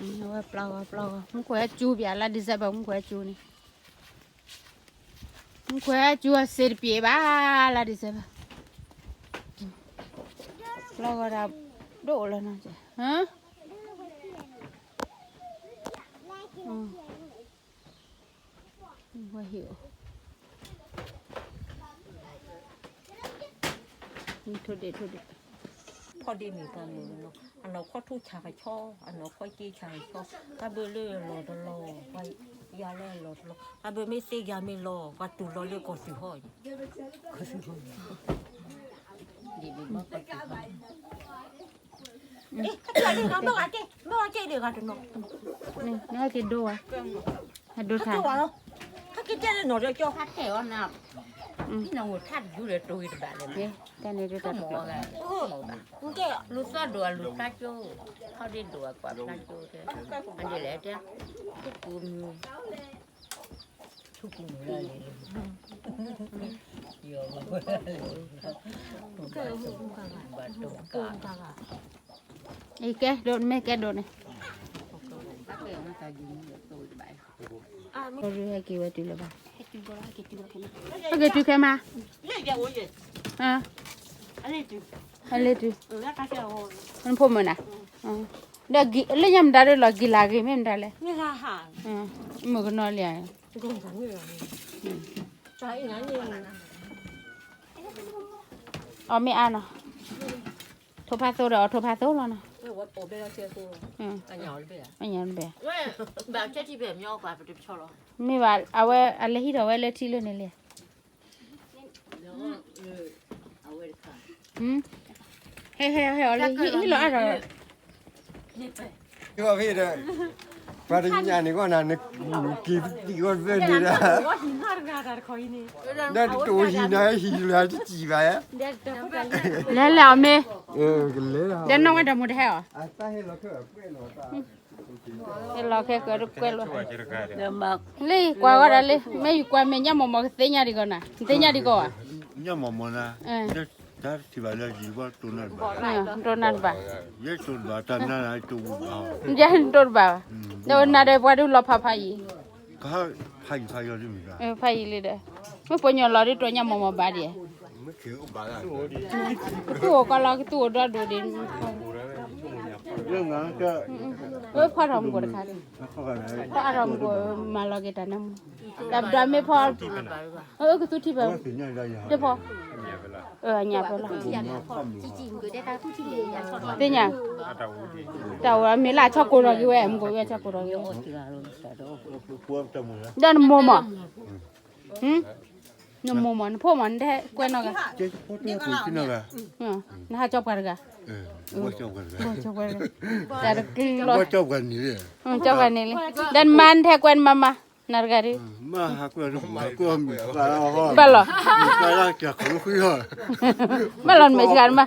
ဝဲပျီဂီၤ ပျီဂီၤ မူခိၣ်ဟဲကၠူဘၣ်လါ December မူခိၣ်ဟဲကၠူန့ၣ်, မူခိၣ်ဟဲကၠူအစ့တပျ့ၤဘၣ်လါ December, ပျီဂီၤဒၣ်ဒိၣ်လီၤနီၤ, ဝဲဟံၣ်အိၣ်, ထိၣ်ဒ့ၣ် ထိၣ်ဒ့ၣ် ဖီၣ်ဒ့ၣ်မ့ၢ်တၢ်မ့ၢ်နီၤ, အနီၢ်ခီထူဆၣ်ကဆီ, အနီၢ်ခီက့ဆၣ်ကဆီ, တၢ်ဘၢလၢလီၢ်တလီၢ်, ပှၤယၤလၢလီၢ်တလီၢ်, တၢ်ဘၢမ့ၢ်သ့ယၤမ့ၢ်လီၢ်, ပှၤတူၢ်လီၤလၢကီၢ်သူၣ်ဟီ, ကီၢ်သူၣ်ဟီ, ဒ်ဒ်ဘၣ်ကီၢ်သူၣ်ဟီ, ဘၣ်ကဲဒ်ဂၤတနီၤ, နက့ၤဒိဝဲ, ဟဲဒိထါ, ဟဲက့ၤတဲလၢနီၢ်ဒီးကၠီ, ဟဲတဲအီၤနၤ, နငိၣ်ထါတယူၤဒီးတိၢ်ဂ့ၤတဘၣ်လဲၣ်, တၢ်န့ၣ်ဒ်တၢ်တကျိၤ, ကဲလူၤသီၣ်ဒိၣ်အလူၤဖျါကၠိ, ထီၣ်ဒ့ၣ်ဒိၣ်အကွၢ်ဖျါကၠိတဲ, အဒ်လဲၣ်တဲ, ထူပူၤမံၤ, ထူပူၤမံၤလၢလဲၣ်, ယီၤ, ဘၣ်တိၢ်ကါ, အံၤကဲဒိၣ်မ့ၢ်ကဲဒိၣ်န့ၣ်, ဟဲက့ၤဝဲတုၤလၢၤဘၣ်, ဟဲက့ၤတုၤခဲမး, အလ့ၤတုၤ, နဖိမုၣ်နၤ, ဒီးလၢညါမတၤဒ်လီၤက့ၤလၢဂ့ၤမ့ၢ်မတၤလဲၣ်, မုၣ်ကနီၤလံဧါ, အီၣ်မ့ၢ်အါနီၤ, ထိၣ်ဖးသိဒီးအီၣ်ထိၣ်ဖးသိလီၤနီၤ, အညါတဘ့ၣ်, မ့ၢ်ဘၣ် အဝဲ အလဲၤဟံးထီၣ်ဝဲလၢထံလၢန့ၣ်လံ, ဟဲ ဟဲ ဟဲအီၤလံ ဟံးလီၤအါထီၣ်, ပှၤတညၣ်န့ၣ်ဂီၢ်နၤ နက့ၤတံၢ်ဂီၢ်တဘ့ၣ်န့ၣ်ဒီး, ဒီးတတိၤဟံးနၤဟံးလၢတစံၣ်ဘၣ်, လဲၤလဲၤအီၤမ့ၢ်, ဒီးနီၢ်ဝဲဒီးမိၢ်တဟဲအီၤ, ဟဲလီၤခဲကကွဲးလီၤ, လံ ကွၢ်ဝဲဒၣ်လံ မ့ၢ်ယကွၢ်မဲာ်ညါမီၢ်မီၢ်ကသ့ၣ်ညါဒံးကီးနၤ နသ့ၣ်ညါဒံးကီးဧါ, ညါမီၢ်မီၢ်နၤ, တၢ်တထံၣ်ဘၣ်လၢယံၤဘၣ်တိၢ်နၢ်တဘၣ်, တိၢ်နၢ်တဘၣ်, ယဲတိၢ်တဘၣ်တၢ်နါနၤတိၢ်ဘၣ်, ယဲတိၢ်တဘၣ်ဘၣ်, ဒီးနၤဒီးပှၤဒုးလီၤဖးဖးယံၤ, ဖးယံၤဖးယံၤလံဒီး, မ့ၢ်ပှၤညီလီၤဒ်တိၢ်ညါမီၢ်မီၢ်ဘၣ်ဒံး, ကသူၣ်အိၣ်ကီးလီၤ ကသူၣ်အိၣ်ဒီဒိၣ်ဒံး, ဖီၣ်ထီၣ်မူခိၣ်တခါ, ဖီၣ်အါထီၣ်မူခိၣ် မၤလီၤက့ၤတၢ်နါမူ, တၢ်ပဒွးမ့ၢ်ဖီ, ကသူထံၣ်ဖဲ, တဖီ, အညၣ်ဖဲလီၤ, သ့ၣ်ညါ, တၢ်ဝဲမ့ၢ်လၢအဆီကိးထီၣ်က့ၤဝဲ မူခိၣ်ဝဲဆီကိးထီၣ်က့ၤဝဲ, ဒီးနမိၢ်မး နမိၢ်မး နဖိမး နတဟဲကွဲးနီၢ်ဂၤ, နဟးကၠီပှၤတဂၤ, တၢ်တကျုလီၤ, ကၠီပှၤန့ၣ်လံ, ဒီးနမါနတဟဲကွဲးနမါမါ, နတဂၤဒုး, ဘၣ်လီၤ, ဘၣ်လီၤနမဲာ်ဆှးနမါ,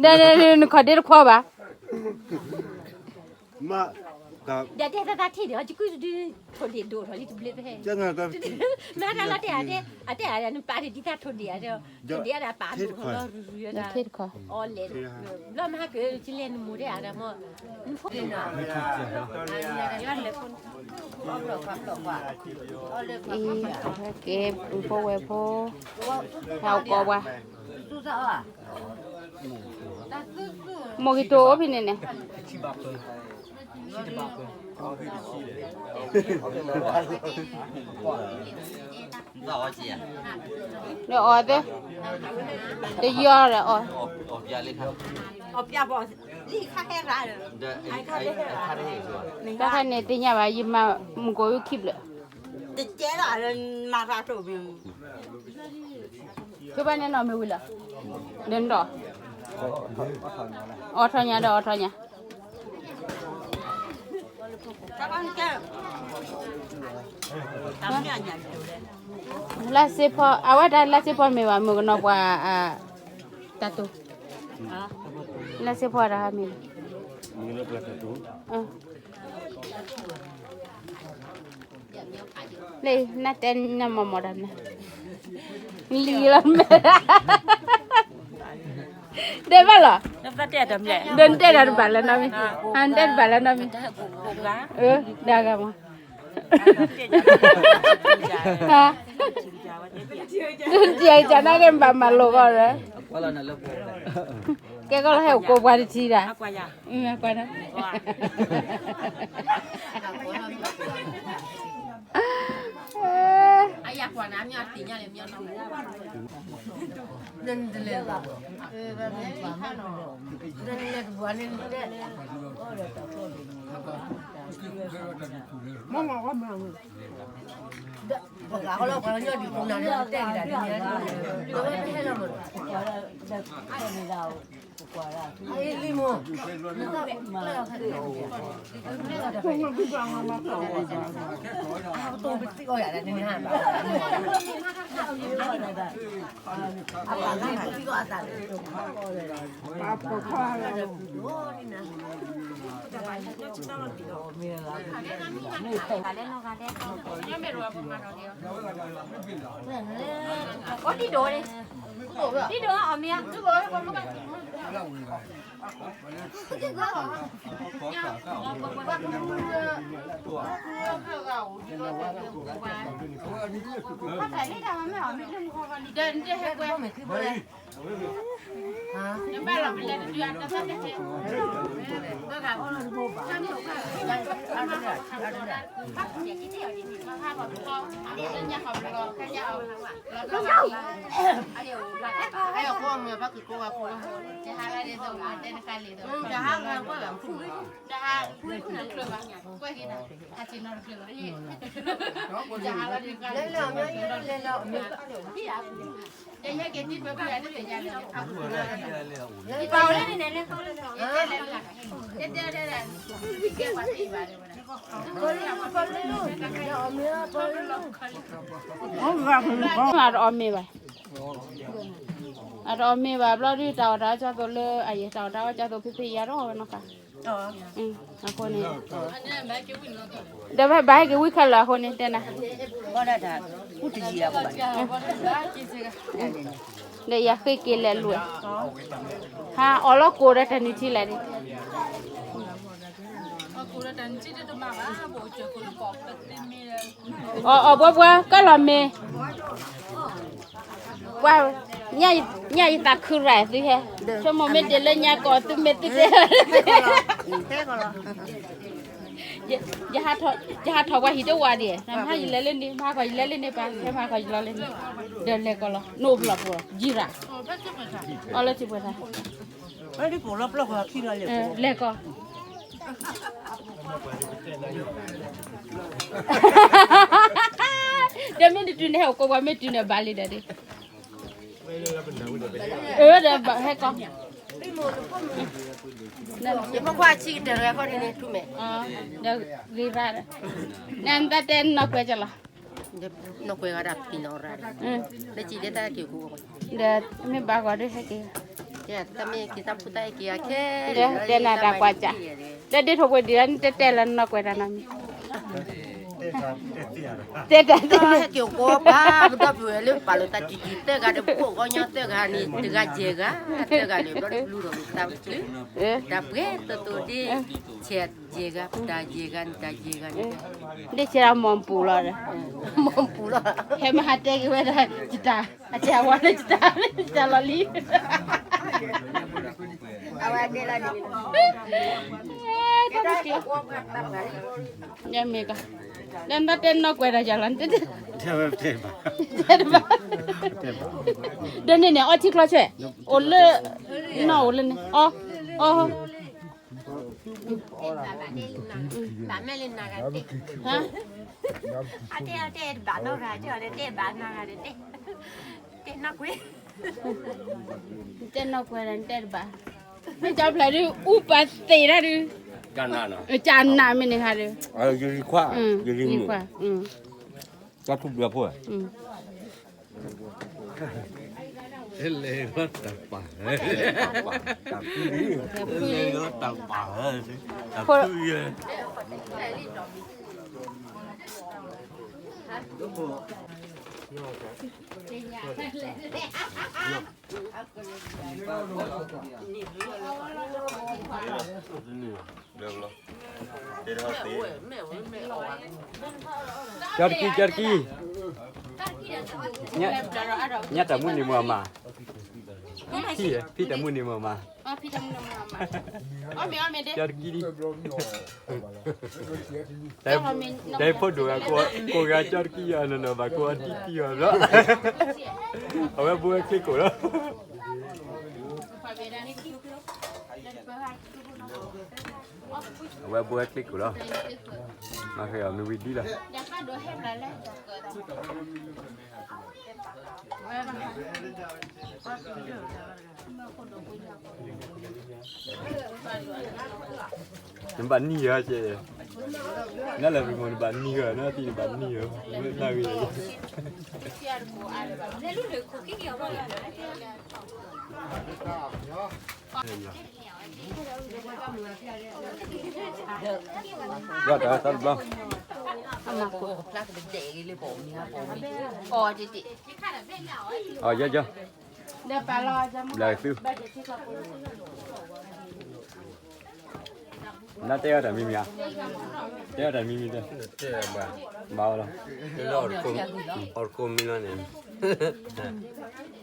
ဒီးနခီၣ်ဒ့တခွီဘၣ်, ဒီးတဲတၢ်တၢ်ထံၣ်ဒီး ယကုၢ်တဒု ထိၣ်ဒ့ၣ်ဒိၣ်ထီၣ်လံတဘျ့ဖဲ, မ့ၢ်တၢ်လီၤတဲာ်, အတဲအတဲနပာ်ဒံးဒ်တၢ်ထိၣ်ဒ့ၣ်ဧါ, ထိၣ်ဒ့ၣ်အဒၣ်ပာ်ဒိၣ်ထီၣ်လီၤရူၤရူၤယဒၣ်, အီလဲၣ်, ဘျီမဟါကၢ်ကလဲၣ်နမိၢ်တဲအါဒၣ်မး, အံၤ, ကဲပူၤဖိဝဲၢ်ဖိ, ဟဲအိၣ်ကိးပှၤ မိၢ်ကတိၤအိၣ်ဖဲန့ၣ်န့ၣ်, ဒီးအီၤသ့, တယီဒီးအီၤ, တၢ်ခါန့ၣ်သ့ၣ်ညါဘၣ် ယမၤမုၢ်ကိးယုခံဘျဲၣ်, ကဘၣ်န့ၣ်နီၢ်မ့ၢ်ဝံၤလီၤ, ဒီးနီၢ်, အိးထီၣ်ညါဒီးအိးထီၣ်ညါ လါစ့ဖီ, အဝဲဒၣ်လါစ့ဖီမ့ၢ်ဘၣ် မုၣ်ကနီၤပှၤ, တၢ်တိၢ်, လါစ့ဖီတၢ်ဟးမ့ၢ်ဘၣ်, လၢနတဲညါမီၢ်မီၢ်တၢ်မနုၤ, လံလီၤမဲာ်, တဲဘၣ်လီၤ, ဒီးနတဲတၢ်တဘၣ်လၢနီတမံၤ, နတဲတဘၣ်လၢနီတမံၤ, ဒ်ဂၤမး, ဒ်ကနာ်က့ဘၣ်မၤလိာ်ဂီၢ်ဒီး, ကဲကီလီၤဟဲအိၣ်ကိးပှၤတထံၣ်ဒၣ်, ကွၢ်, အတအီၣ်မ့ၤဘၣ်, အတအီၣ်မ့ၤဘၣ်ဘျီဒုး တၢ်အီၣ်တၢ်အီကၠီသိးလၢအယဲၢ် တၢ်အီၣ်တၢ်အီကၠီသိးဖံဖံအံၤ အတအီၣ်ဝဲနီတခါ, အဃိန့ၣ် ဒီးဖဲဘၣ်ဟဲက့ၤဝံခဲလၢာ်အဃိန့ၣ် တဲနၤ, ဒီးယဃ့က့ၤလဲၤလွဲၢ်, ဟါ အီၣ်လီၤကိၢ်ဒီးတၢ်နုၢ်ထံလဲၣ်န့ၣ်, အီၣ်အီၣ်ပှဲၤပှဲၤ ကလီၤမ့ၢ်, ပှၤ, ညၣ်ယသးခုရၣ်သုဟဲ, ဆိကမိၣ်မ့ၢ်ဒ်လၢညါကီၢ်သုမ့ၢ်သုတဲ ယဟးထီၣ်ပှၤဟံၣ်တဝါဒံး, မဟါယလဲၤလၢန့ၣ် မဟါကီၢ်ယလဲၤလၢန့ၣ်ပၢ်, ဟဲမဟါကီၢ်ယလီၤလၢန့ၣ်, ဒီးလဲၤကီးလီၤ နအိၣ်ဖျိၣ်ပူၤလီၤ ယံၤရၣ်, အီလၢထံပှဲၤထါ, လဲၤကီး, ဒီးမ့ၢ်တတုၤန့ၣ်ဟဲအိၣ်ကိးပှၤ မ့ၢ်တုၤန့ၣ်ဘၣ်လံဒီး, အၢ ဒီးဟဲကီး, ယဖိခွါဆံးကတၢၢ်တဂၤဃီန့ၣ်န့ၣ် ထူမဲာ်, ဒီးဂ့ၤရၣ်ဒီး, နတၢ်တဲနီၢ်ကွဲးကလီၤ, နီၢ်ကွဲးဂၤဒၣ်ဖံနီၢ်ရၣ်ဒီး, လၢကံလၢတၢ်က့ၤကူ, ဒီးမ့ၢ်ဘၣ်ဂီၤဒုးဟဲက့ၤ, တၢ်မ့ၢ်က့ၤတၢ်ဖူတၢ်အ့ၣ်က့ၤအခဲ, ဒီးတဲနၤတၢ်ကွၢ်ကၢ်, ဒီးဒ်ထိၣ်ပှဲၤဒံးလၢနတတဲလၢနီၢ်ကွဲးတၢ်နီတမံၤ, တဲတၢ်တဲ ဟဲက့ၤအိၣ်ကိးပှၤ ပဒီပုၢ်ဝဲၢ်လၢပာ်လီၤတၢ်တံၢ်တံၢ်သၢဂၤဒီး ပအိၣ်ဂီၢ်ညီသၢဂၤန့ၣ် တဂၤယဲၢ်ဂၤ, သၢဂၤန့ၣ် ဘျီတဘျုးဒီးတၢ်ပျုၤ, တၢ်ပှဲၤတိတိဒ်, ဆဲးယဲၢ်ဂၤ ပတၢ်ယဲၢ်ဂၤ နတၢ်ယဲၢ်ဂၤန့ၣ်, ဒ်ဆဲးအမီၢ်ပူၤလီၤ, မီၢ်ပူၤလီၤ, ဟဲမဟါတဲက့ၤဝဲဒၣ် ယတၢ်, အတဲအဝဲလၢယတၢ်, ယတၢ်လီၤလံ အဝဲတဲလီၤန့ၣ်, ယမ့ၢ်က, ဒီးနတၢ်တဲနီၢ်ကွဲးတၢ်ယၤလီၤ, တဲတဘၣ်, ဒီးန့ၣ်န့ၣ် အီထံချီဆဲး, အိၣ်လၢ, နီၢ်အိၣ်လၢန့ၣ်, အီ, အီ, ဘၣ်မ့ၢ်လၢနဂၤတဲ, တဲဘၣ်နီၢ်ဂၤ, တဲဘၣ်နီၢ်ဂၤ, တဲနီၢ်ကွဲး, တဲနီၢ်ကွဲးဒီးနတဲတဘၣ်, မ့ၢ်ကၠီဖျဲးဒုး အူပာ်သ့ၣ်တၢ်ဒုး, ကၢ်နးမ့ၢ်န့ၣ်ဟးဒုး, ယရံခွါ, ယရံခွါ, တၢ်ထူၣ်ဘျၢၣ်ဖိ, လဲၤလီၤတၢ်ပာ်, လဲၤလီၤတၢ်ပာ်, တၢ်ဖုယဲၢ်, တၢ်ဖုယဲၢ်. ကၠီတကံ ကၠီတကံ, ညၣ်တၢ်မုၢ်နံၤမုၢ်အမါ, ဖံ, ဖံတၢ်မုၢ်နံၤမုၢ်အမါ, ကၠီတကံ, တၢ်ဖိဒိၣ်ဂၤ ကိးဂၤကၠီတကံယၤနီၤနီၤ ဘၣ်ကိးအီၤတံၢ်တံၢ်အီၤလီၤ, အဝဲဘိဝဲချ့ကိာ်လီၤ. အဝဲဘိဝဲချ့ကိာ်လီၤ, မၤဃဲၤအီၤမ့ၢ်ဝံၤဒ်လီၤ. နဘၣ်နံၤဧါ, နလၢပမိၢ်နဘၣ်နံၤဧါ, နသံနဘၣ်နံၤဧါ, နဂ့ၤ ယီၢ်တၢ်သးတဘျီ, အီၣ်ယီၢ်ယီၢ်, ဘျၢသု, နတဲအီၤတၢ်မံၤမံၤဧါ, တဲအီၤတၢ်မံၤမံၤတဲ, ဘၣ်အီၤလီၤ, အီၣ်တကိးမံၤလီၤန့ၣ် တၢ်တ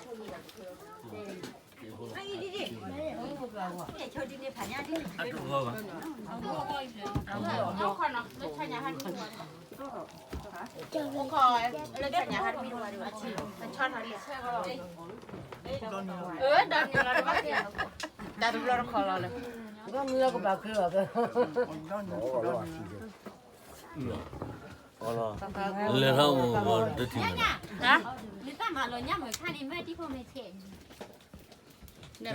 ဘျီတခီၣ်လီၤလၢ, လဲၤထီၣ်, လဲၤ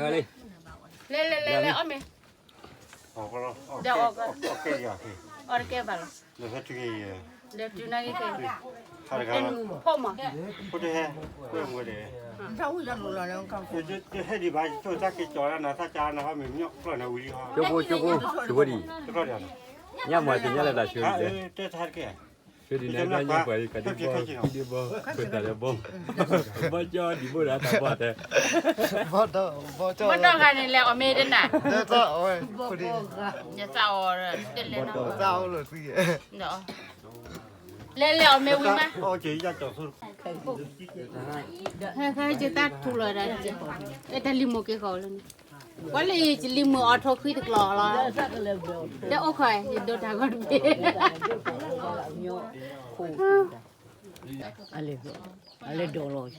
လဲၤလဲၤလဲၤ အီၣ်မ့ၤ, အီၣ်တကဲဘၣ်လီၤ, ဒီးတုၤနာ်က့ၤ, ဖိမး, ဟဲဒံးဘၣ် ကၠိတၢ်က့ၤကၠီၤလၢနၤ သးကၢ်နၤဟီမ့ၢ်မညီကျီၢ်နၤဝံၤလံဟီ, ကၠိဖိ ကၠိဖိ, တဝဲဒံး, ညၣ်မွၤတ့ၢ်ညါလၢတၢ်ဆၢ, တဲတၢ်တကဲ, ဆၢဒံးနၤတၢ်ညါပှၤအံၤ ကဒံဘီ, ပတၢ်လၢဘီ, ဘီကၠီဒံးဘိဒၣ်တၢ်ဘီတဲ, ဘီတီၢ်ဂၤန့ၣ်လဲၤအီၣ်မ့ၤတနၤ, ယသးအီၣ်တလဲၤနီၤ, လဲၤလဲၤအီၣ်မ့ၤဝံၤမး, ဟဲခါယတၢ်ထူလီၤဒၣ်, တၢ်လံၤမိၢ်က့ၤဃီၤလၢန့ၣ်, ကွၢ်လၢယလံၤမိၢ်အီၣ်ထိၣ်ဃံတကျီၤလီၤ, တအိၣ်ခီ ယဒိတၢ်ဂီၢ်တဘ့ၣ် အလဲၤဒိးလီၤဆီ, အလဲၤဒိးလီၤဆီ,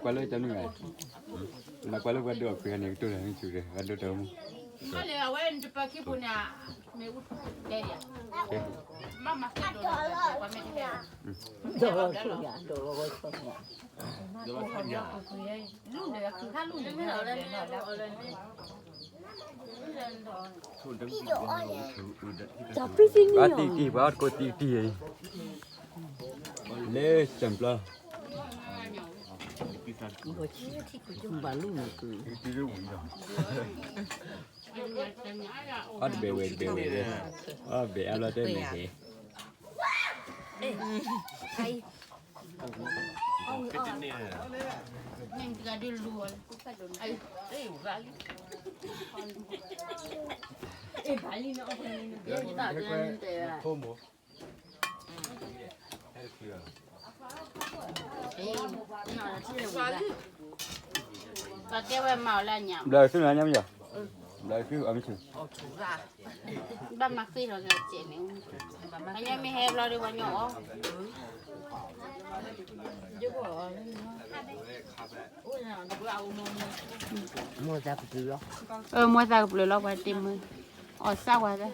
ကွၢ်လၢတၢ်မုၢ်ဂၤ, နကွၢ်လၢပှၤဒိးအခွံဂၤန့ၣ် ကတိၤတၢ်မုၢ်ဆူၣ်ဒီး ပှၤဒိးတၢ်မုၢ်, ပှၤတံၢ်တံၢ် ပှၤအီၣ်တကိးတံၢ်တံၢ်အံၤ, လၢစၢၣ်ပျီ, ဘၣ်လူၢ်န့ၣ်, အီၣ်တဘဲဝဲတဘဲဝဲ, အီၣ်ဘဲအါဘျီတဲန့ၣ်ဟဲ ပှၤကဲဝဲမၤအီၤလၢအညၣ်, ဘျီသုနၤညါမ့ၢ်ယီၤ, ဘျီသုအမ့ၢ်ဆူၣ်, ဘၣ်မၤဃ့ထီၣ်ကဲန့ၣ်, ပှၤညီမ့ၢ်ဟဲဘျီဒီးပှၤညီအီၣ်, မွဲသးကပျၢၤလီၤ, မွဲသးကပျၢၤလီၤ ပှၤတ့မုၢ်, အီၣ်စၢ်ဝဲသၢ,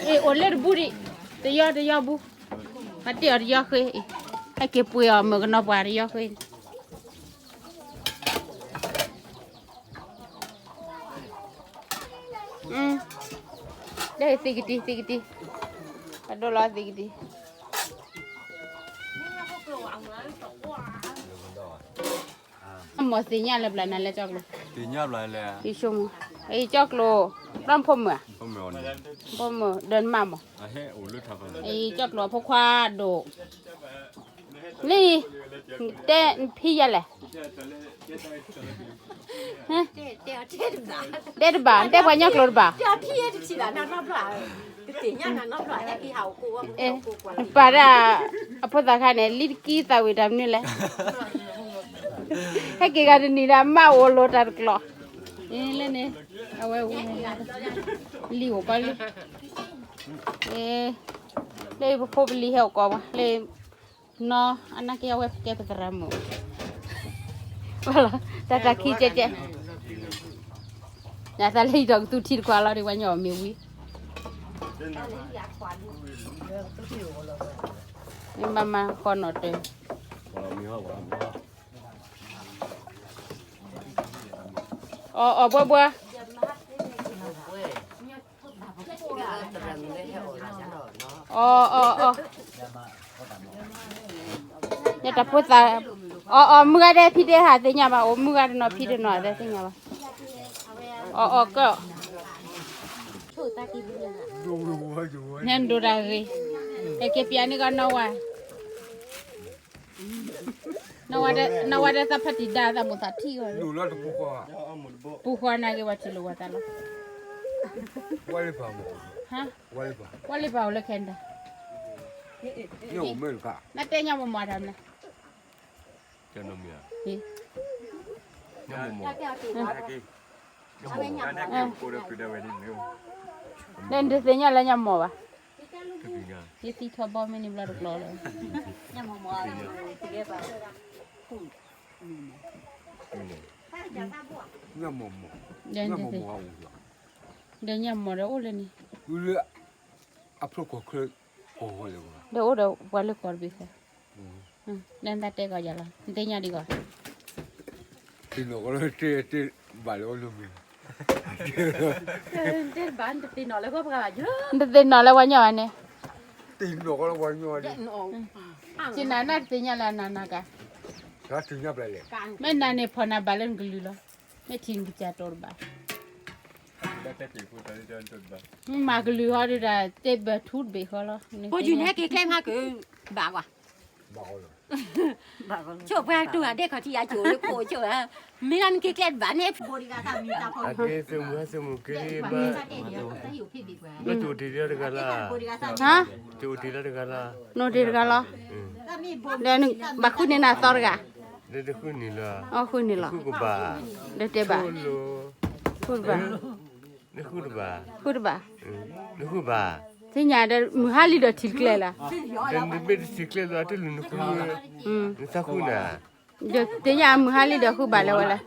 အ့ၣ် အိၣ်လၢတဘူဒံး, တယီတယီဘူ, ပှၤတ့အီၤတယီဃ့, ဟဲက့ၤပှ့ၤအီၤမုၢ်ကနီၤပှၤတယီဃ့ ဒီးသံကတံၤ သံကတံၤ, ဒိၣ်လီၤသံကဒံ, အမိၢ်သ့ၣ်ညါလၢပျၢၤနၤလဲၣ်ကၠီကျိၤ, ယဆိကမိၣ်, အံၤကၠီကျိၤ, ဘၣ်ဖိမုၣ်ဧါ, ဖိမုၣ်, ဒီးနမါမၢ်, အံၤကၠီကျိၤအဖိခွါဒိၣ်, လံ, တဲနဖံယၤလဲၣ် တဲတဘၣ်, နတဲပှၤကညီကျိာ်တဘၣ်, နပာ်ဒၣ်အဖိသၣ်ခါန့ၣ် လံတကံသးဝံၣ်တၢ်မနုၤလဲၣ်, ဟဲက့ၤဂၤတနံၤဒီး မၢ်အိၣ်လိာ်တၢ်တကျိၤ, လၢန့ၣ်, အဝဲ, လံအိၣ်ကီလံ, လၢပဖိပလံၤဟဲအိၣ်ကီးပှၤလၢ နီၢ်, အနာ်က့အဝဲကဲပသရၣ်မုၣ်, တၢ်တၢ်ခံကဲကဲ, ယသးလၢယဒီးကသူထံတခွးလီၤဒီး ပှၤညီအီၤမ့ၢ်ဝံၤ, မ့ၢ်မၤမၤဃီနီၣ်တၢၢ်, အီၣ်အီၣ်ဘှီဘှီ, အီၣ်အီၣ်အီၣ်, ယတၢ်ဖိသၣ်, အီၣ်အီၣ်မုၢ်ဂၤဒဲး ဖံဒဲးဟးသ့ၣ်ညါဘၣ်, အိၣ်မုၢ်ဂၤတနီၤ ဖံတနီၤသ့ၣ်ညါဘၣ်, အီၣ်အီၣ်ကၢၣ်, ညၣ်ဒိၣ်တၢ်ဂ့ၤ, ဟဲက့ၤပျးန့ၢ်ကီးနီၢ်ဝါ နီၢ်ဝါဒီးသးဖးတံၢ်ဒါ သးမိၢ်သးထံၣ်အီၤ, ပူၤဃီနာ်က့ၤပှၤထံၣ်လိာ်ဝဲသးလီၤ, ဝါလ့ပၤအိၣ်လၢခဲနဒါ, နတဲညၣ်မိၢ်မီၢ်တၢ်မနုၤလဲၣ်, ဒီးနတသ့ၣ်ညါလၢညၣ်မိၢ်ဘၣ်, ယသံထီၣ်ဘီမ့ၢ်န့ၣ်ဘျီတကျိၤလၢ, ဒီးညၣ်မိၢ်ဒီးအိၣ်လၢန့ၣ်, ဒီးအိၣ်ဒီးပှၤလၢကီၢ်တဘ့ၣ်ဃီ, နသ့ၣ်ညါဒံးဂီၢ်, ဘၣ်လၢ, နတသ့ၣ်နီၣ်လၢပှၤညီဘၣ်န့ၣ်, သ့ၣ်နီၣ်လၢပှၤညီန့ၣ်, ကနၤနတသ့ၣ်ညါလၢအနၤနၤကါ, မ့ၢ်နၤန့ၣ်ဖီၣ်နၤဘၣ်လၢနကလုၢ်လီၤ, မ့ၢ်ထံၣ်နကစၢ်တီတဘၣ်, မ့ၢ်မၤကလုၢ်ဟီဒုးဒီး တဲဘၢထူတဘ့ၣ်ဃီလီၤ, ဖိယုၢ်နဟဲက့ၤကျဲမးကဘၣ်ကွၢ် ဆိၣ်ပှၤတိၢ်အဒဲခီၣ်ထံးအကိာ်လၢခိၣ်ဆိၣ်, မ့ၢ်လၢနက့ၤကျဲတဘၣ်န့ၣ်, အက့ၤသုးမုၢ်ဟဲသုးမုၢ်က့ၤဘၣ်, လၢတအိၣ်တ့ၢ်လၢတဂၤလၢ်, တအိၣ်တ့ၢ်လၢတဂၤလၢ်, နအိၣ်တ့ၢ်တဂၤလီၤ, ဒီးဘၣ်ဃုန့ၢ်နၤသီတဂၤ, လၢတဃုန့ၢ်လၢ, အဃုန့ၢ်လီၤ, ဃုကဘၣ်, ဒီးတဲဘၣ်, ဃုတဘၣ်, ဃုတဘၣ်, ဃုတဘၣ်, သ့ၣ်ညါဒီးမုၢ်ဟါလံဒီးထံၣ်တကျဲလၢ်, ဒီးနမ့ၢ်တထံၣ်ကျဲလၢ် တလူၤနဃု, နသးဃုနၤ ဒီးသ့ၣ်ညါမုၢ်ဟါလံဒီးဃုဘၣ်လၢၤဝဲလဲၣ်,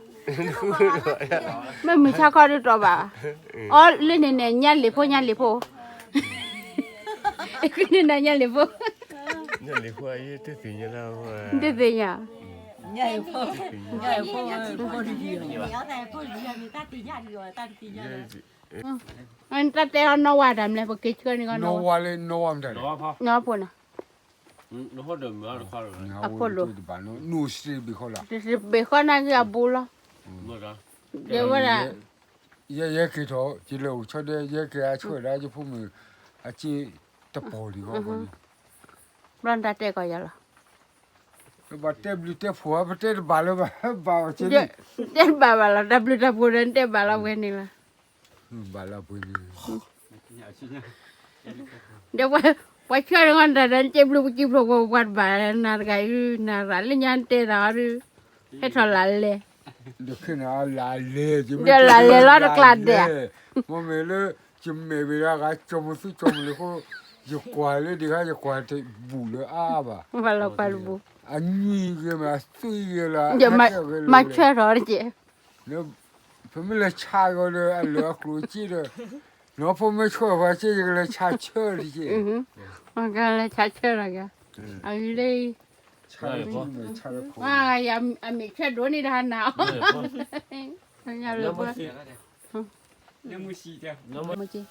မ့ၢ်မုၢ်ဆါခီဒုးတီၢ်ဘၣ်, အီလၢန့ၣ်န့ၣ် ညါလံၤဖိ ညါလံၤဖိ, ဃုန့ၢ်နၤညါလံၤဖိ, တသ့ၣ်ညါ, တၢ်တဲအီၤနီၢ်ဝါတၢ်မလဲၣ် ပက့ၤဆှၢန့ၢ်ကီး, နီၢ်ဝါလၢနီၢ်ဝါမတၤလဲၣ်, နီၢ်ဖိန့ၣ်, အဖိလိၤ, တဘ့ၣ်ဃီနာ်က့အဘူးလီၤ, ဒဲဝဲဒၣ်, ယဲယဲက့ၤထီၣ် ယလဲၤအိၣ်ဆီဒဲ ယဲက့ၤအဆှၢဒၣ်ယဖိမုၣ်, အစ့တပီၢ်လံဃီန့ၣ်, ဘျီနတၢ်တဲကီးယၤလီၤ, ပတဲဘျုးတဲဖှိၣ် ပတဲတဘၣ်လၢၤဘၣ်, ဘၣ်အီၤက့, တဲတဘၣ်ဘၣ်လီၤ တၢ်ဘျုးတၢ်ဖှိၣ်ဒီး နတဲဘၣ်လီၤပှဲၤန့ၣ်လီၤ, ဘၣ်လီၤပှဲၤန့ၣ်, ဒီးပှၤဆှၢတဂီၢ်တၢ်ဒီး နတဲဘျုးပကံဖျိးပှၤတဘၣ် နၤတဂၤအံၤ နၤရၣ်လၢညါနတဲတၢ်အီၤဒုး, ဟဲထီၣ်လၢလဲၤ, ဒီးလၢလဲၤလီၤတကျါဒဲး, မ့မ့ၢ်လၢ ယမဲာ်ဝဲဒၣ်ဂၤ ကၠီမုၢ်သူကၠီမုၢ်လၢၤဃိ, ယကွၢ်လၢဒံးခါ ယကွၢ်တဘူၣ်လၢၤအါဘၣ်, အနံၤဂ့ၤမး အသွံၣ်ဂ့ၤလၢၤ, မၤဆၢထီၣ်တက့ၢ်, ပမ့ၢ်လဲၤဆါကီးဒီး အလၢာ်အကျိၤစ့ဒီး, နီၢ်ဖိမ့ၢ်ဆှၢပှၤစ့ ယကလဲၤဆါဆၢတက့ၢ်, ကလဲၤဆါဆၢလီၤ, အဂ့ၢ်လၢ အမဲာ်ဆှၢဒိၣ်န့ၣ်တဟါနၤအီၤ, လၢမုၢ်ဆံး, လၢမုၢ်ဆံး, လၢမုၢ်ဆံး,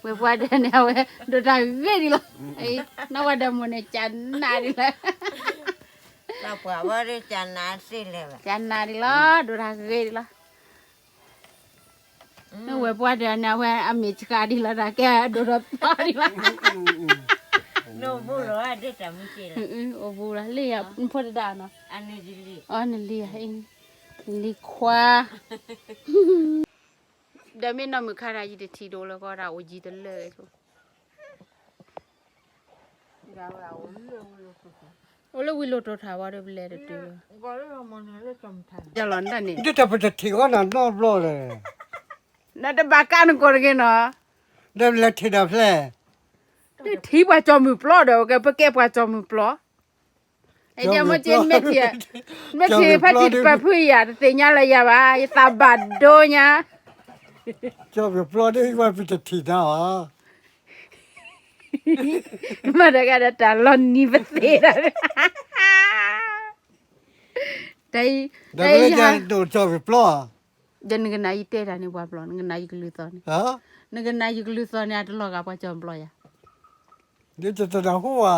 ဝဲၢ်ပှၢ်ဒဲးန့ၣ် အဝဲဒိးတၢ်ဂ့ၤဒံးလီၤ. နီၢ်ဝဲဒီးမိၢ်န့ၣ် ကနးဒံးလီၤ. ပှၤဝဲဒၣ်ကနးစ့ၢ်လဲၣ်ဝဲ, ကနးဒံးလီၤ, ဒိးတၢ်ဂ့ၤဒံးလီၤ. ဝဲၢ်ပှၢ်ဒဲးန့ၣ် အဝဲအမ့ၢ်ဆှးဒံးလီၤ, တၢ်ကဲဒိးထီၣ်ပျီဒံးလီၤ. အိၣ်ဘူးလီၤ, လ့ၣ်ယၤ နဖိတဒၣ်နီၤ, အီ နလံၤယၤ, နလံၤခွါ, ဒီးမ့ၢ်နီၢ်မုၣ်ခါတၢ်ယံၤတထံၣ်ဒိၣ်လၢကီၢ်ဒၣ်အိၣ်ယံၤတလၢာ်, အိၣ်လၢဝံၤလိၣ်တိၤထၣ်ဝဲဒီးပလဲၤတတုၤ, ယလီၤနတၢ်န့ၣ်, ဒ်တၢ်ပတထံၣ်ဃီနၤနီတဘျီလဲၣ်, နတဘၣ်ကးနကိးတဂ့ၤနီၤ, ဒီးပလဲၤထံၣ်ဒီးဖျဲၣ်, တထံၣ်ပှၤကၠီၤမုၢ်ပျီဒီး ကဲပကဲပှၤကၠီၤမုၢ်ပျီ, အဲဒ်မ့ၢ်က့ မ့ၢ်ထံၣ်ဖဲထံၣ်တပာ်ဖုယၤ တသ့ၣ်ညါလၢယၤဘၣ်, ယသးဘၣ်ဒိညါ, ကၠီၤမုၢ်ပျီဒ်ဝဲပတထံၣ်နၤဘၣ် မ့ၢ်တဂၤဒီးတၢ်လီၤနံၤပသ့ၣ်ဒီး, တၢ်အံၤ, ဒီးနကနၣ်ယတဲတၢ်န့ၣ်ပှၤဘျီ, နကနၣ်ယကလုၢ်သီၣ်န့ၣ်, နကနၣ်ယကလုၢ်သီၣ်န့ၣ် အတလီၤဂာ်ပှၤကၠီၤပျီယၤ, ဒ်တတနၢ်ဟူဧါ